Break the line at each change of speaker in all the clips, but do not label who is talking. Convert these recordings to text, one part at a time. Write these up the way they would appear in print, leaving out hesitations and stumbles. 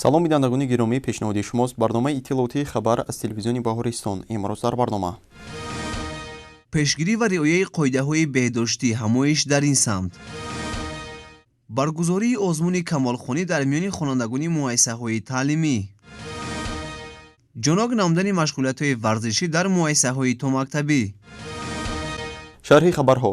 Салом, бинандагони гиромӣ, пешниҳоди шумост барномаи иттилоотии «Хабар» аз телевизиони Баҳористон. Имрӯз дар барнома:
пешгирӣ ва риояи қоидаҳои беҳдоштӣ, ҳамоиш дар ин самт, баргузории озмуни камолхонӣ дар миёни хонандагони муассисаҳои таълимӣ, ҷонок намудани машғулиятҳои варзишӣ дар муассисаҳои томактабӣ.
Шарҳи хабарҳо.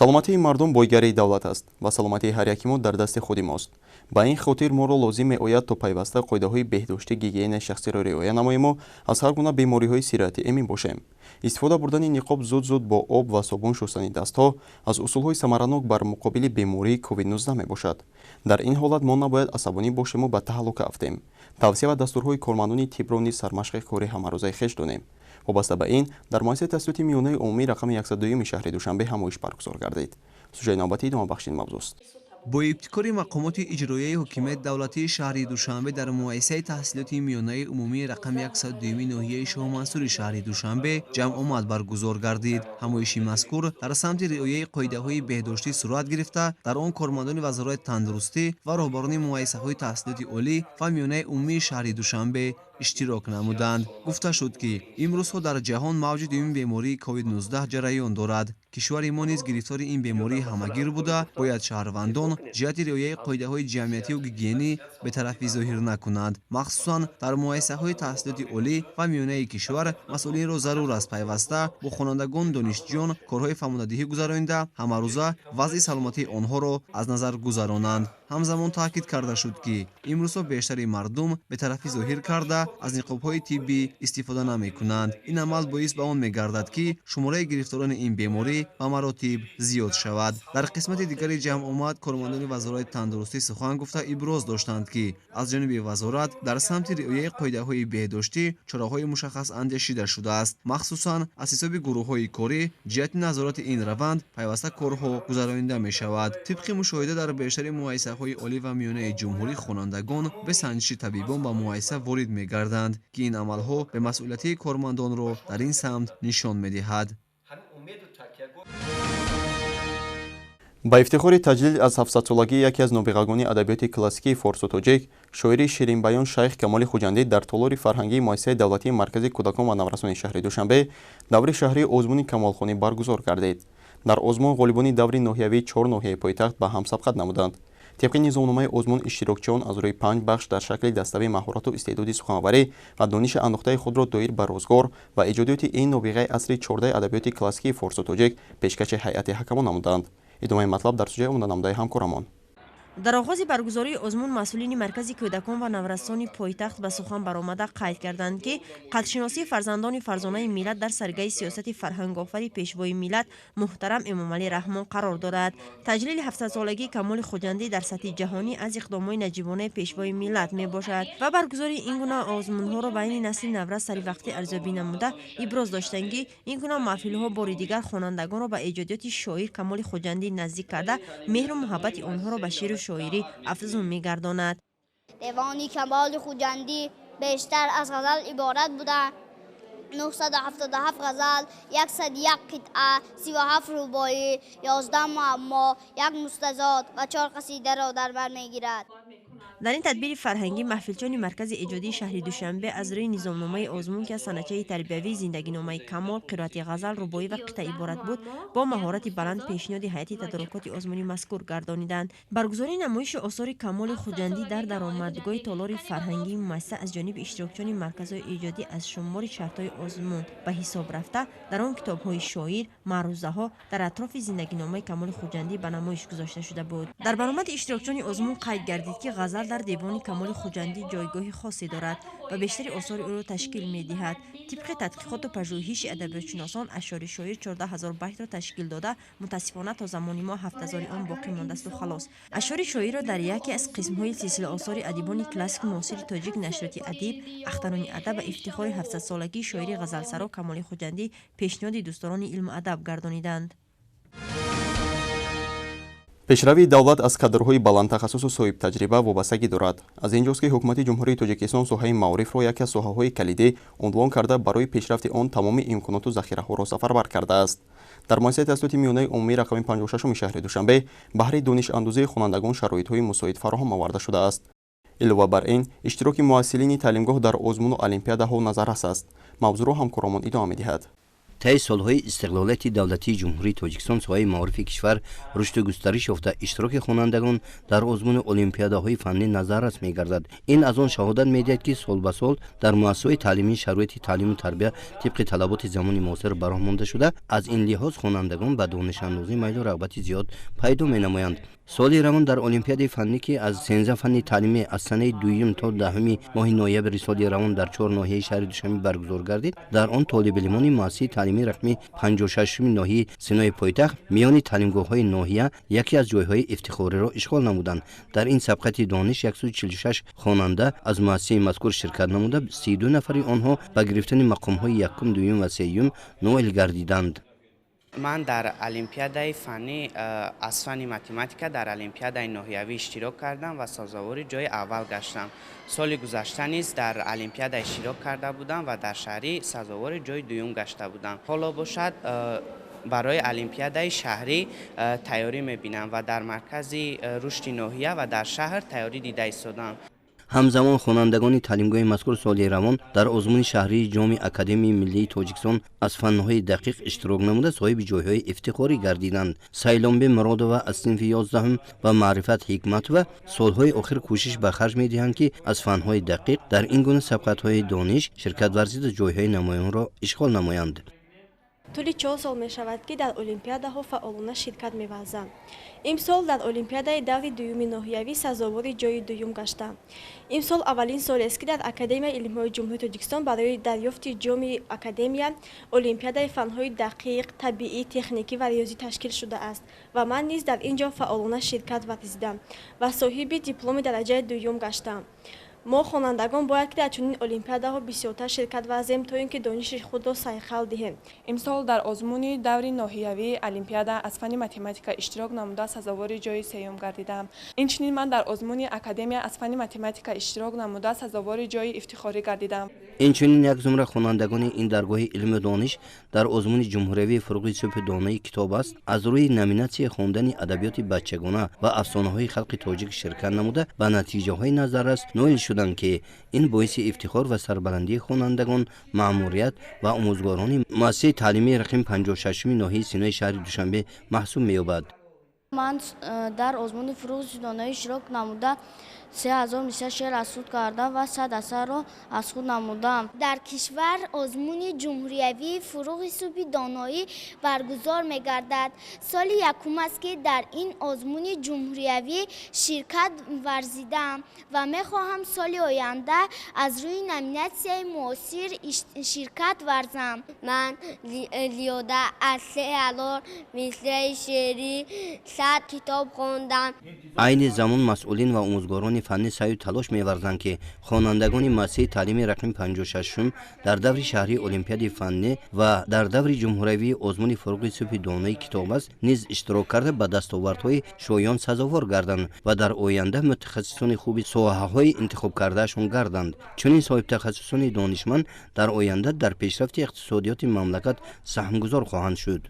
Саломатии мардум бойгарии давлат аст ва саломатии ҳар яки мо дар дасти худи мост. Ба ин хотир моро лозим меояд, то пайваста қоидаҳои беҳдоштӣ, гигиенаи шахсиро риоя намоему аз ҳар гуна бемориҳои сироятӣ эмин бошем. Истифода бурдани ниқоб, зуд-зуд бо об ва собун шустани дастҳо аз усулҳои самаранок бар муқобили бемории COVID-19 мебошад. Дар ин ҳолат мо набояд асабонӣ бошему ба таҳлука афтем. Тавсия ва дастурҳои кормандони тибро низ сармашқи кори ҳамарӯзаи хеш донем. Вобаста ба ин дар муассисаи таҳсилоти миёнаи умумӣ рақами 102 шаҳри Душанбе ҳамоиш баргузор гардид. Сужаи навбатӣ идомабахши ин мавзӯст.
Бо ибтикори мақомоти иҷроияи ҳокимияти давлатии шаҳри Душанбе дар муассисаи таҳсилоти миёнаи умумии рақами 102 ноҳияи Шоҳмансури шаҳри Душанбе ҷамъомад баргузор гардид. Ҳамоиши мазкур дар самти риояи қоидаҳои беҳдоштӣ сурат гирифта, дар он кормандони Вазорати тандурустӣ ва роҳбарони муассисаҳои таҳсилоти олӣ ва миёнаи умумии шаҳри Душанбе иштирок намуданд. Гуфта шуд, ки имрӯзҳо дар ҷаҳон мавҷи дуюми бемории COVID-19 ҷараён дорад. Кишвари мо низ гирифтори ин бемории ҳамагир буда, бояд шаҳрвандон ҷиҳати риояи қоидаҳои ҷамъиятиву гигиенӣ бетарафӣ зоҳир накунанд. Махсусан дар муассисаҳои таҳсилоти олӣ ва миёнаи кишвар масъулинро зарур аст пайваста бо хонандагон, донишҷӯён корҳои фаҳмондадиҳӣ гузаронида, ҳамарӯза вазъи саломатии онҳоро аз назар гузаронанд. Ҳамзамон таъкид карда шуд, ки имрӯзҳо бештари мардум бетарафӣ зоҳир карда, аз ниқобҳои тиббӣ истифода намекунанд. Ин амал боис ба он мегардад, ки шумораи гирифторони ин беморӣ ба маротиб зиёд шавад. Дар қисмати дигари ҷамъомад кормандони Вазорати тандурустӣ сухан гуфта, иброз доштанд, ки аз ҷониби вазорат дар самти риояи қоидаҳои беҳдоштӣ чораҳои мушаххас андешида шудааст. Махсусан аз ҳисоби гурӯҳҳои корӣ ҷиҳати назорати ин раванд пайваста корҳо гузаронида мешавад. Тибқи мушоҳида, дар бештари муассисаҳои олӣ ва миёнаи ҷумҳурӣ хонандагон бе санҷиши табибон ба муассиса ворид мегарданд, ки ин амалҳо бемасъулиятии кормандонро дар ин самт нишон медиҳад.
Ба ифтихори таҷлил аз 700-солагии яке аз нобиғагони адабиёти классикии форсу тоҷик, шоири ширинбаён Шайх Камоли Хуҷандӣ, дар толори фарҳангии муассисаи давлатии Маркази кӯдакон ва наврасони шаҳри Душанбе даври шаҳрии озмуни камолхонӣ баргузор гардид. Дар озмун ғолибони даври ноҳиявии чор ноҳияи пойтахт ба ҳам сабқат намуданд. Тибқи низомномаи озмун, иштирокчиён аз рӯи панҷ бахш дар шакли даставӣ маҳорату истеъдоди суханварӣ ва дониши андохтаи худро доир ба рӯзгор ва эҷодиёти ин нобиғаи асри 14 адабиёти классикии форсу тоҷик пешкаши ҳайати ҳакамон намуданд. Идомаи матлаб дар суҷаи омоданамудаи ҳамкорамон.
Дар оғози баргузории озмун масъулини Маркази кӯдакон ва наврасони пойтахт ба сухан баромада, қайд карданд, ки қадршиносии фарзандони фарзонаи миллат дар саргаи сиёсати фарҳангофари Пешвои миллат муҳтарам Эмомалӣ Раҳмон қарор дорад. Таҷлили 700-солагии Камоли Хуҷандӣ дар сатҳи ҷаҳонӣ аз иқдомҳои наҷибонаи Пешвои миллат мебошад ва баргузории ин гуна озмунҳоро байни насли наврас саривақтӣ арзёбӣ намуда, иброз доштанд, ки ин гуна маҳфилҳо бори дигар хонандагонро ба эҷодиёти шоир Камоли Хуҷандӣ наздик карда, меҳру муҳаббати онҳоро ба шеъру шоирӣ афзун мегардонад.
Девони Камоли Хуҷандӣ бештар аз ғазал иборат буда, 977 ғазал, 101 қитъа, 37 рубоӣ, 11 муаммо, як мустазод ва чор қасидаро дар бар мегирад.
Дар ин тадбири фарҳангӣ маҳфилчони Маркази эҷодии шаҳри Душанбе аз рӯи низомномаи озмун, ки аз саначаи тарбиявии зиндагиномаи Камол, қироати ғазал, рубоӣ ва қитъа иборат буд, бо маҳорати баланд пешниҳоди ҳайати тадорукоти озмуни мазкур гардониданд. Баргузории намоиши осори Камоли Хуҷандӣ дар даромадгоҳи толори фарҳангии муассиса аз ҷониби иштирокчиёни марказҳои эҷодӣ аз шумори шартҳои озмун ба ҳисоб рафта, дар он китобҳои шоир, маърузаҳо дар атрофи зиндагиномаи Камоли Хуҷандӣ ба намоиш гузошта шуда буд. Дар баромади иштирокчиёни озмун қайд гардид, ки ғазал дар девони Камоли Хуҷандӣ ҷойгоҳи хосе дорад ва бештари осори ӯро ташкил медиҳад. Тибқи тадқиқоту пажӯҳиши адабиётшиносон, ашъори шоир 14 000 байтро ташкил дода, мутаассифона, то замони мо 7000-и он боқӣ мондасту халос. Ашъори шоирро дар яке аз қисмҳои силсила осори адибони классику муосири тоҷик нашриёти «Адиб», ахтарони адаб ба ифтихори 700-солагии шоири ғазалсаро Камоли Хуҷандӣ пешниҳоди дӯстдорони илму адаб гардониданд.
Пешравии давлат аз кадрҳои баландтахассусу соҳибтаҷриба вобастагӣ дорад. Аз ин ҷост, ки ҳукумати Ҷумҳурии Тоҷикистон соҳаи маорифро яке аз соҳаҳои калидӣ унвон карда, барои пешрафти он тамоми имконоту захираҳоро сафарбар кардааст. Дар муассисаи таҳсилоти миёнаи умумии рақами 56-уми шаҳри Душанбе баҳри донишандӯзии хонандагон шароитҳои мусоид фароҳам оварда шудааст. Илова бар ин, иштироки муҳассилини таълимгоҳ дар озмуну олимпиадаҳо назаррас аст. Мавзӯъро ҳамкоромон идома медиҳад.
Таи солҳои истиқлолияти давлатии Ҷумҳурии Тоҷикистон соҳаи маорифи кишвар рушду густариш ёфта, иштироки хонандагон дар озмуну олимпиадаҳои фаннӣ назаррас мегардад. Ин аз он шаҳодат медиҳад, ки сол ба сол дар муассисаҳои таълимӣ шароити таълиму тарбия тибқи талаботи замони муосир ба роҳ монда шуда, аз ин лиҳоз хонандагон ба донишандозӣ майлу рағбати зиёд пайдо менамоянд. Соли равон дар олимпиадаи фаннӣ, ки аз 13 фанни таълимӣ аз санаи 2 то 10 моҳи ноябри соли равон дар 4 ноҳияи шаҳри Душанбе баргузор гардид, дар он толибилмони муассисаи таълимии рақми 56-уми ноҳияи Синои пойтахт миёни таълимгоҳҳои ноҳия яке аз ҷойҳои ифтихориро ишғол намуданд. Дар ин сабқати дониш 146 хонанда аз муассисаи мазкур ширкат намуда, 32 нафари онҳо ба гирифтани мақомҳои якум, дуюм ва сеюм ноил гардиданд.
Ман дар олимпиадаи фаннӣ аз фанни математика дар олимпиадаи ноҳиявӣ иштирок кардам ва сазовори ҷои аввал гаштам. Соли гузашта низ дар олимпиада иштирок карда будам ва дар шаҳрӣ сазовори ҷои дуюм гашта будам. Ҳоло бошад, барои олимпиадаи шаҳрӣ тайёрӣ мебинам ва дар маркази рушди ноҳия ва дар шаҳр тайёрӣ дида истодам.
Ҳамзамон хонандагони таълимгоҳи мазкур соли равон дар озмуни шаҳрии Ҷоми Академияи миллии Тоҷикистон аз фанҳои дақиқ иштирок намуда, соҳиби ҷойҳои ифтихорӣ гардиданд. Сайломбе Муродова аз синфи 11 ва Маърифат Ҳикматова солҳои охир кӯшиш ба харҷ медиҳанд, ки аз фанҳои дақиқ дар ин гуна сабқатҳои дониш ширкат варзида, ҷойҳои намоёнро ишғол намоянд.
Тӯли 4 сол мешавад, ки дар олимпиадаҳо фаъолона ширкат меварзам. Имсол дар олимпиадаи даври дуюми ноҳиявӣ сазовори ҷои дуюм гаштам. Имсол аввалин солест, ки дар Академияи илмҳои Ҷумҳурии Тоҷикистон барои дарёфти ҷоми академия олимпиадаи фанҳои дақиқ, табиӣ, техникӣ ва риёзӣ ташкил шудааст ва ман низ дар ин ҷо фаъолона ширкат варзидам ва соҳиби дипломи дараҷаи дуюм гаштам. Мо хонандагон бояд ки дар чунин олимпиадаҳо бисёртар ширкат варзем, то ин ки дониши худро сайқал диҳем.
Имсол дар озмуни даври ноҳиявии олимпиада аз фанни математика иштирок намуда, сазовори ҷои сеюм гардидам. Инчунин ман дар озмуни академия аз фанни математика иштирок намуда, сазовори ҷои ифтихорӣ гардидам.
Инчунин як зумра хонандагони ин даргоҳи илму дониш дар озмуни ҷумҳуриявии Фурӯғи субҳи донаи китоб аст аз рӯи номинатсияи хондани адабиёти бачагона ва афсонаҳои халқи тоҷик ширкат намуда, ба натиҷаҳои назаррас ноил шуданд, ки ин боиси ифтихор ва сарбаландии хонандагон, маъмурият ва омӯзгорони муассисаи таълимии рақами 56-уми ноҳияи Синои шаҳри Душанбе маҳсуб меёбад.
Ман дар озмуни Фурӯғи доноӣ иштирок намуда, 3000 мисра шеър аз худ кардам ва 100 асарро аз худ намудам.
Дар кишвар озмуни ҷумҳуриявии Фурӯғи субҳи доноӣ баргузор мегардад. Соли якум аст, ки дар ин озмуни ҷумҳуриявӣ ширкат варзидам ва мехоҳам соли оянда аз рӯи номинатсияи муосир ширкат варзам.
Ман зиёда аз 3000 мисраи шеърӣ, 100 китоб хондам.
Айни замон масъулин ва омӯзгорони фаннӣ саъю талош меварзанд, ки хонандагони муассисаи таълимии рақами 56-ум дар даври шаҳрии олимпиадаи фаннӣ ва дар даври ҷумҳуриявии озмуни Фурӯғи субҳи донаи китоб аст низ иштирок карда, ба дастовардҳои шоён сазовор гарданд ва дар оянда мутахассисони хуби соҳаҳои интихобкардаашон гарданд. Чунин соҳибтахассусони донишманд дар оянда дар пешрафти иқтисодиёти мамлакат саҳмгузор хоҳанд шуд.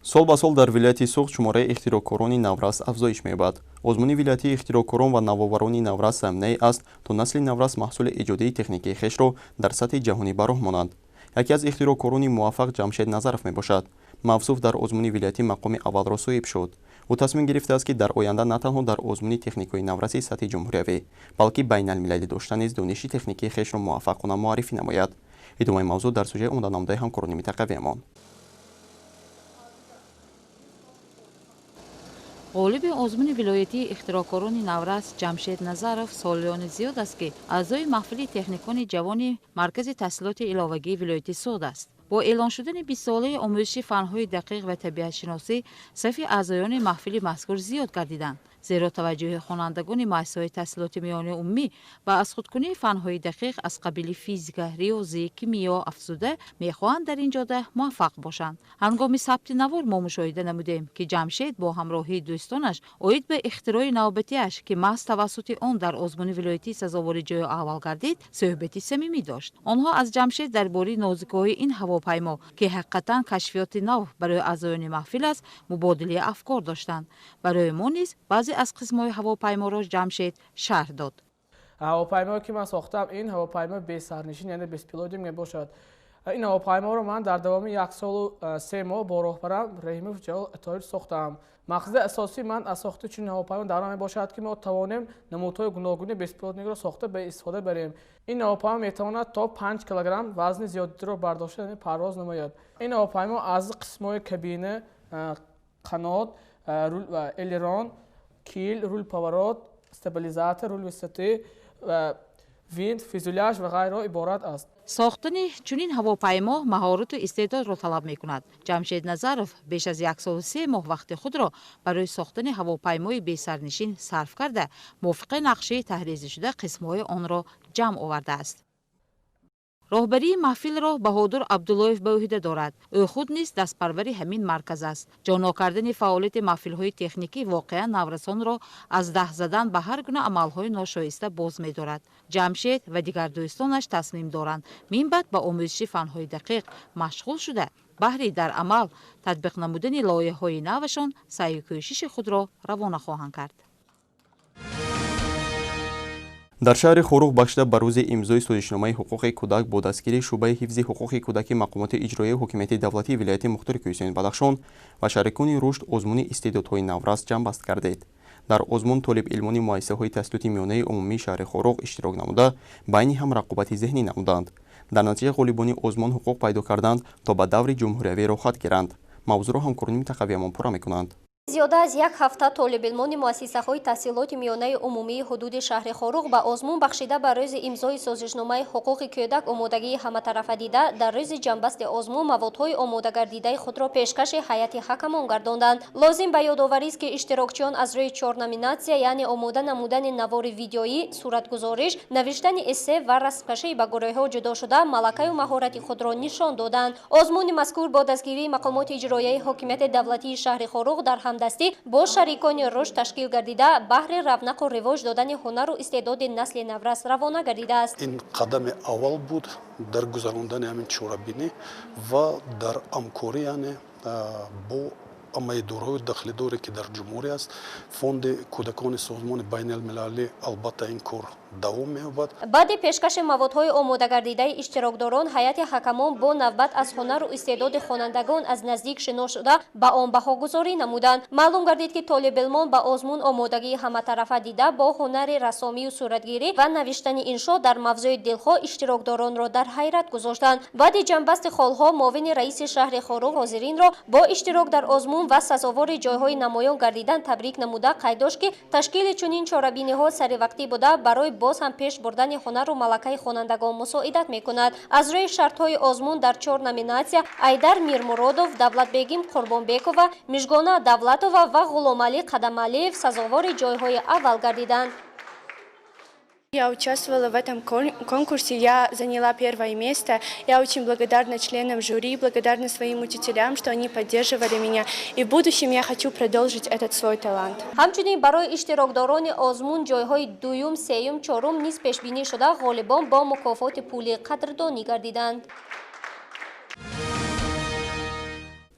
Сол ба сол дар вилояти Суғд шумораи ихтироъкорони наврас афзоиш меёбад. Озмуни вилоятии ихтироъкорон ва навоварони наврас заминае аст, то насли наврас маҳсули эҷодии техникии хешро дар сатҳи ҷаҳонӣ ба роҳ монанд. Яке аз ихтироъкорони муваффақ Ҷамшед Назаров мебошад. Мавсуф дар озмуни вилоятӣ мақоми аввалро соҳиб шуд. Ӯ тасмим гирифтааст, ки дар оянда на танҳо дар озмуни техникҳои навраси сатҳи ҷумҳуриявӣ, балки байналмилалӣ дошта низ дониши техникии хешро муваффақона муаррифӣ намояд. Идомаи мавзӯъ дар сужаи омоданамудаи ҳамкорони минтақавиамон.
Ғолиби озмуни вилоятии ихтироъкорони наврас Ҷамшед Назаров солиёни зиёд аст, ки аъзои маҳфили техникони ҷавони Маркази таҳсилоти иловагии вилояти Суғд аст. Бо эълон шудани 20-солаи омӯзиши фанҳои дақиқ ва табиатшиносӣ сафи аъзоёни маҳфили мазкур зиёд гардиданд, зеро таваҷҷӯҳи хонандагони муассисаҳои таҳсилоти миёнаи умумӣ ба азхудкунии фанҳои дақиқ аз қабили физика, риёзӣ, кимиё афзуда мехоҳанд дар ин ҷода муваффақ бошанд. Ҳангоми сабти навор мо мушоҳида намудем, ки Ҷамшед бо ҳамроҳии дӯстонаш оид ба ихтирои навбатиаш, ки маҳз тавассути он дар озмуни вилоятӣ сазовори ҷои аввал гардид, суҳбати самимӣ дошт. Онҳо аз Ҷамшед дар бораи нозикиҳои ин ҳавопаймо, ки ҳақиқатан кашфиёти нав барои аъзоёни маҳфил аст, мубодилаи афкор доштанд. Барои мо низ баъзе Баъзе аз қисмҳои ҳавопайморо Ҷамшед шарҳ дод.
Ҳавопаймое ки ман сохтам, ин ҳавопаймои бесарнишин, яъне беспилотӣ мебошад. Ин ҳавопайморо ман дар давоми 1 солу 3 моҳ бо роҳбарам Раҳимов Ҷалол Атоев сохтаам. Мақсади асосии ман аз сохти чунин ҳавопаймо дар он мебошад, ки мо тавонем намудҳои гуногуни беспилотникро сохта ба истифода барем. Ин ҳавопаймо метавонад то 5 килограмм вазни зиёдиро бардошта, яъне парвоз намояд. Ин ҳавопаймо аз қисмҳои кабина, қанот, элерон, кил, рул поворот, стабилизатор, рул высоты, винт, фюзеляж ва ғайро иборат аст.
Сохтани чунин ҳавопаймо маҳорату истеъдодро талаб мекунад. Ҷамшед Назаров беш аз 1 солу 3 моҳ вақти худро барои сохтани ҳавопаймои бесарнишин сарф карда, мувофиқи нақшаи таҳризишуда қисмҳои онро ҷамъ овардааст. Роҳбарии маҳфилро Баҳодур Абдуллоев ба ӯҳда дорад. Ӯ худ низ дастпарвари ҳамин марказ аст. Ҷоно кардани фаъолияти маҳфилҳои техникӣ воқеан наврасонро аз даҳ задан ба ҳар гуна амалҳои ношоиста боз медорад. Ҷамшед ва дигар дӯстонаш тасмим доранд минбаъд ба омӯзиши фанҳои дақиқ машғул шуда, баҳри дар амал татбиқ намудани лоиҳаҳои навашон саъю кӯшиши худро равона хоҳанд кард.
Дар шаҳри Хоруғ бахшида ба рӯзи имзои созишномаи ҳуқуқи кӯдак бо дастгирии шӯъбаи ҳифзи ҳуқуқи кӯдаки мақомоти иҷроияи ҳокимияти давлатии вилояти мухтори Кӯҳистони Бадахшон ва шарикони рушд озмуни истеъдодҳои наврас ҷамъбаст гардид. Дар озмун толибилмони муассисаҳои таҳсилоти миёнаи умумии шаҳри Хоруғ иштирок намуда, байни ҳам рақобати зеҳнӣ намуданд. Дар натиҷа ғолибони озмун ҳуқуқ пайдо карданд то ба даври ҷумҳуриявӣ роҳхат гиранд. Мавзӯъро ҳамкорони мунтахабиамон пурра мекунанд.
Зиёда аз як ҳафта толибилмони муассисаҳои таҳсилоти миёнаи умумии ҳудуди шаҳри Хоруғ ба озмун бахшида ба рӯзи имзои созишномаи ҳуқуқи кӯдак омодагии ҳаматарафа дида, дар рӯзи ҷамъбасти озмун маводҳои омодагардидаи худро пешкаши ҳайати ҳакамон гардонданд. Лозим ба ёдоварист, ки иштирокчиён аз рӯи 4 номинатсия, яъне омода намудани навори видеоӣ, суратгузориш, навиштани эссе ва расмкашӣ ба гурӯҳҳо ҷудо шуда, малакаю маҳорати худро нишон доданд. Озмуни мазкур бо дастгирии мақомоти иҷроияи ҳокимияти давлатии шаҳри Хоруғ дар ҳамдастӣ бо шарикони рушд ташкил гардида, баҳри равнақу ривоҷ додани ҳунару истеъдоди насли наврас равона гардидааст.
Ин қадами аввал буд дар гузарондани ҳамин чорабинӣ ва дар ҳамкорӣ, яъне бо ҳамаи идораҳои дахлидоре ки дар ҷумҳурӣ аст, фонди кӯдакони созмони байналмилалӣ, албатта ин кор давом меёбад.
Баъди пешкаши маводҳои омодагардидаи иштирокдорон, ҳайати ҳакамон бо навбат аз ҳунару истеъдоди хонандагон аз наздик шинос шуда, ба он баҳогузорӣ намуданд. Маълум гардид, ки толибилмон ба озмун омодагии ҳаматарафа дида, бо ҳунари рассомию суратгирӣ ва навиштани иншо дар мавзӯи дилхоҳ иштирокдоронро дар ҳайрат гузоштанд. Баъди ҷамъбасти холҳо муовини раиси шаҳри Хоруғ ҳозиринро бо иштирок дар озмун ва сазовори ҷойҳои намоён гардидан табрик намуда, қайд дошт, ки ташкили чунин чорабиниҳо саривақтӣ буда, барои боз ҳам пеш бурдани ҳунару малакаи хонандагон мусоидат мекунад. Аз рӯи шартҳои озмун дар 4 номинатсия Айдар Мирмуродов, Давлатбегим Қурбонбекова, Мижгона Давлатова ва Ғуломалӣ Қадамалиев сазовори ҷойҳои аввал гардиданд.
Я участвовала в этом конкурсе, я заняла первое место. Я очень благодарна членам жюри, благодарна своим учителям, что они поддерживали меня. И в будущем я хочу продолжить этот свой талант.
Ҳамчунин барои иштирокдорони озмун ҷойҳои дуюм, сеюм, чорум низ пешбинӣ шуда, ғолибон бо мукофоти пулӣ қадрдонӣ гардиданд.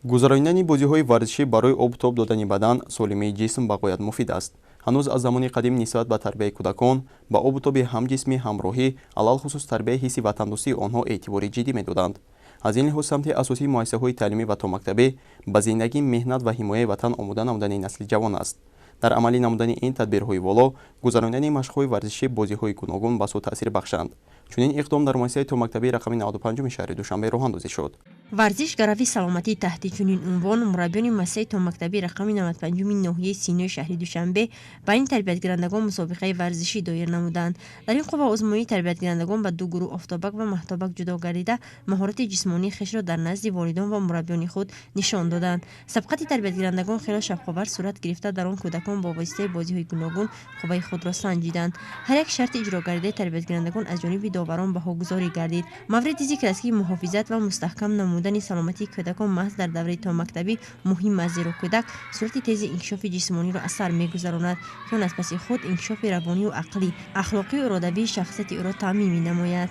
Гузаронидани бозиҳои варзишӣ барои обутоб додани бадан, солимии ҷисм ба ғоят муфид аст. Ҳанӯз аз замони қадим нисбат ба тарбияи кӯдакон, ба обутоби ҳам ҷисмӣ, ҳам рӯҳӣ, алалхусус тарбияи ҳисси ватандӯстии онҳо эътибори ҷиддӣ медоданд. Аз ин лиҳоз самти асосии муассисаҳои таълимӣ ва томактабӣ ба зиндагӣ, меҳнат ва ҳимояи ватан омода намудани насли ҷавон аст. Дар амалӣ намудани ин тадбирҳои воло, гузаронидани машқҳои варзишӣ, бозиҳои гуногун басо таъсир бахшанд. Чунин иқдом дар муассисаи томактабии рақами 95 шаҳри Душанбе роҳандозӣ шуд.
Варзиш гарави саломатӣ таҳти чунин унвон мураббиёни муассисаи томактабии рақами 95 ноҳияи Синои шаҳри Душанбе байни тарбиятгирандагон мусобиқаи варзишӣ доир намуданд. Дар ин қувва озмоии тарбиятгирандагон ба ду гурӯҳ офтобак ва маҳтобак ҷудо гардида, маҳорати ҷисмонии хешро дар назди волидон ва мураббиёни худ нишон доданд. Сабқати тарбиятгирандагон хело шавқовар сурат гирифта, дар он кӯдакон бо воситаи бозиҳои гуногун қувваи худро санҷиданд. Ҳар як шарти иҷрогардидаи тарбиятгирандагон аз ҷониби доварон баҳогузорӣ гардид. Мавриди зикр аст, ки муҳофизат ва мустаҳкам намудани саломатии кӯдакон маҳз дар давраи томактабӣ муҳим аст, зеро кӯдак суръати тези инкишофи ҷисмониро аз сар мегузаронад, ки он аз паси худ инкишофи равонию ақлӣ, ахлоқию иродавии шахсияти ӯро таъмин менамояд.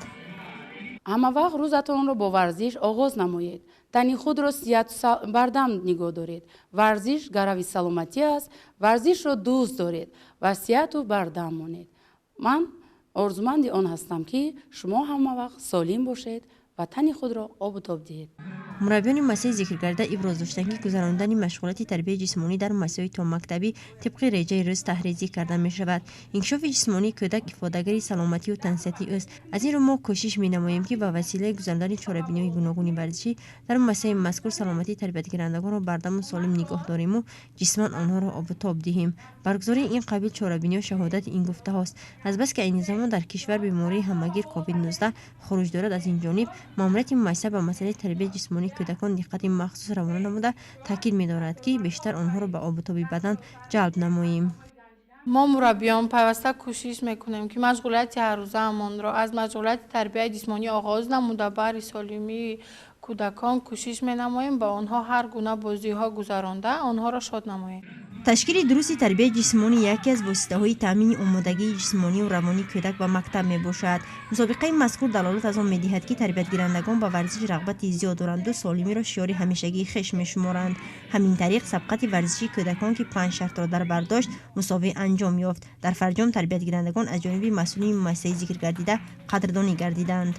Ҳама вақт рӯзатонро бо варзиш оғоз намоед. Тани худро сиҳату бардам нигоҳ доред. Варзиш гарави саломатӣ аст. Варзишро дӯст доред ва сиҳату бардам монед. Ман орзуманди он ҳастам, ки шумо ҳама вақт солим бошед ва тани худро обу тоб диҳед.
Мураббиёни муассисаи зикргардида иброз доштанд, ки гузарондани машғулияти тарбияи ҷисмонӣ дар муассисаҳои томактабӣ тибқи реҷаи рӯз таҳризӣ карда мешавад. Инкишофи ҷисмонии кӯдак ифодагари саломатию тансиҳатии ӯст. Аз ин рӯ мо кӯшиш менамоем, ки ба василаи гузарондани чорабиниҳои гуногуни варзишӣ дар муассисаи мазкур саломатии тарбиятгирандагонро бардаму солим нигоҳ дориму ҷисман онҳоро обу тоб диҳем. Баргузории ин қабил чорабиниҳо шаҳодати ин гуфтаҳост. Азбаски айни замон дар кишвар бемории ҳамагир COVID-19 хуруҷ дорад, аз ин ҷониб маъмурияти муассиса ба масъалаи тарбияи ҷисмонии кӯдакон диққати махсус равона намуда, таъкид медорад, ки бештар онҳоро ба обутоби бадан ҷалб намоем.
Мо мураббиён пайваста кӯшиш мекунем, ки машғулияти ҳаррӯзаамонро аз машғулияти тарбияи ҷисмонӣ оғоз намуда, баҳри солимии кӯдакон кӯшиш менамоем, ба онҳо ҳар гуна бозиҳо гузаронда, онҳоро шод намоем.
Ташкили дурусти тарбияи ҷисмонӣ яке аз воситаҳои таъмини омодагии ҷисмонию равонии кӯдак ба мактаб мебошад. Мусобиқаи мазкур далолат аз он медиҳад, ки тарбиятгирандагон ба варзиш рағбати зиёд доранду солимиро шиёри ҳамешагии хеш мешуморанд. Ҳамин тариқ, сабқати варзишии кӯдакон, ки панҷ шартро дар бар дошт, мусовӣ анҷом ёфт. Дар фарҷом тарбиятгирандагон аз ҷониби масъулини муассисаи зикргардида қадрдонӣ гардиданд.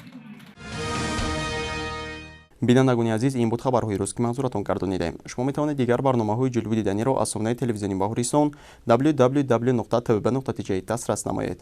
Бинандагони азиз, ин буд хабарҳои рӯз, ки манзуратон гардонидаем. Шумо метавонед дигар барномаҳои ҷолиби диданиро аз сомонаи телевизиони Баҳористон www.tvb.tj дастрас намоед.